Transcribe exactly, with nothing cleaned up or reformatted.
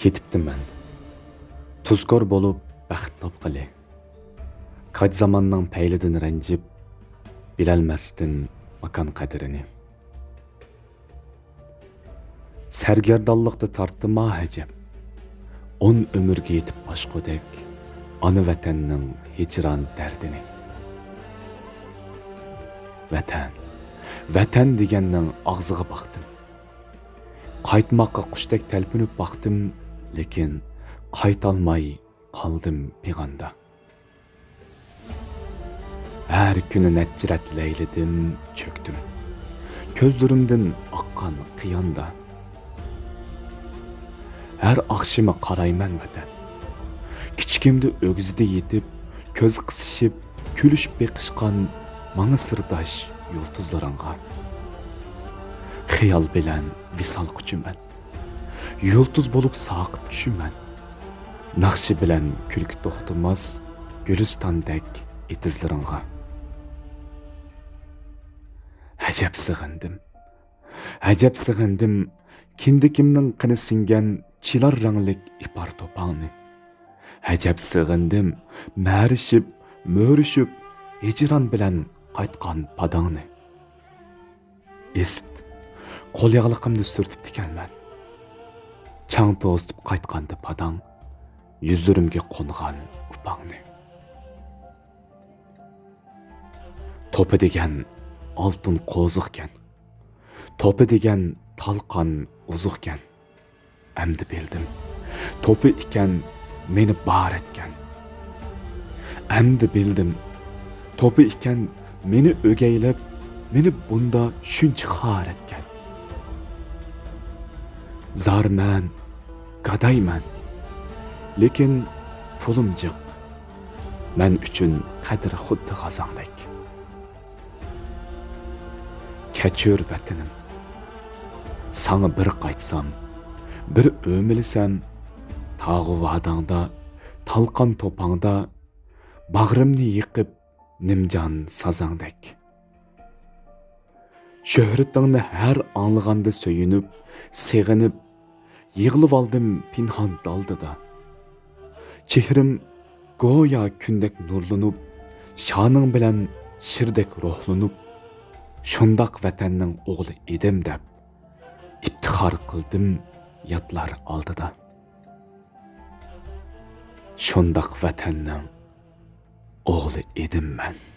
كېتىپتىمەن. تۇزكور بولۇپ بەخت تاپقىلى. كاج زاماننىڭ پەيلىدىن رەنجىپ، بىلەلمەستىن ماكان قەدرىنى. سەرگەردانلىقتا تارتتىما ھەجەپ، ئون ئۆمۈرگە يېتىپ ئاشقۇدەك ئانا ۋەتەننىڭ ھىجران دەردىنى. ۋەتەن، ۋەتەن دېگەننىڭ ئاغزىغا باقتىم. قايتماققا قۇشتەك تەلپۈنۈپ باقتىم، لېكىن قايتالماي قالدىم پىغاندا. ھەر كۈنى نەچچە رەت لەيلىدىم، چۆكتۈم. كۆزلىرىمدىن ئاققان قىياندا. ھەر ئاخشىمى قارايمەن ۋەتەن. كىچىكىمدە ئۆگزىدە يېتىپ، كۆز قىسىشىپ، كۈلۈشۈپ بېقىشقان ماڭا سىرداش يۇلتۇزلىرىڭغا. خىيال بىلەن ۋىسال قۇچىمەن. يۇلتۇز بولۇپ ساقىپ چۈشىمەن. ناخشا بىلەن كۈلكە توختىماس گۈلىستاندەك ئېتىزلىرىڭغا. ئەجەب سېغىندىم. ئەجەب سېغىندىم، كىندىكىمنىڭ قېنى سىڭگەن چىلار رەڭلىك ئىپار توپاڭنى. ئەجەب سېغىندىم، مەرىشىپ، مۆرىشىپ، ھىجران بىلەن قايتقان پاداڭنى. ئىسىت، قول ياغلىقىمنى سۈرتۈپتىكەنمەن. چاڭ توزۇتۇپ قايتقاندا پاداڭ، يۈزلىرىمگە قونغان ئۇپاڭنى. توپا دېگەن ئالتۇن قوزۇقكەن. توپا دېگەن تالقان ئوزۇقكەن. ئەمدى بىلدىم، توپا ئىكەن مېنى بار ئەتكەن. ئەمدى بىلدىم، توپا ئىكەن مېنى ئۆگەيلەپ، مېنى بۇندا شۇنچە خار ئەتكەن. زارمەن، گادايمەن، لېكىن پۇلۇم جىق. مەن ئۈچۈن قەدرى خۇددى غازاڭدەك. كەچۈر ۋەتىنىم، ساڭا بىر قايتسام، بىر ئۆمىلىسەم، تاغۇ ۋاداڭدا، تالقان توپاڭدا، باغرىمنى يېقىپ نىمجان سازاڭدەك. شۆھرىتىڭنى ھەر ئاڭلىغاندا سۆيۈنۈپ، سېغىنىپ، يىغلىۋالدىم پىنھان دالدىدا. چېھرىم گويا كۈندەك نۇرلىنىپ، شانىڭ بىلەن شىردەك روھلىنىپ، شۇنداق ۋەتەننىڭ ئوغلى ئىدىم دەپ، ئىپتىخار قىلدىم ياتلار ئالدىدا. شۇنداق ۋەتەننىڭ ئوغلى ئىدىم مەن.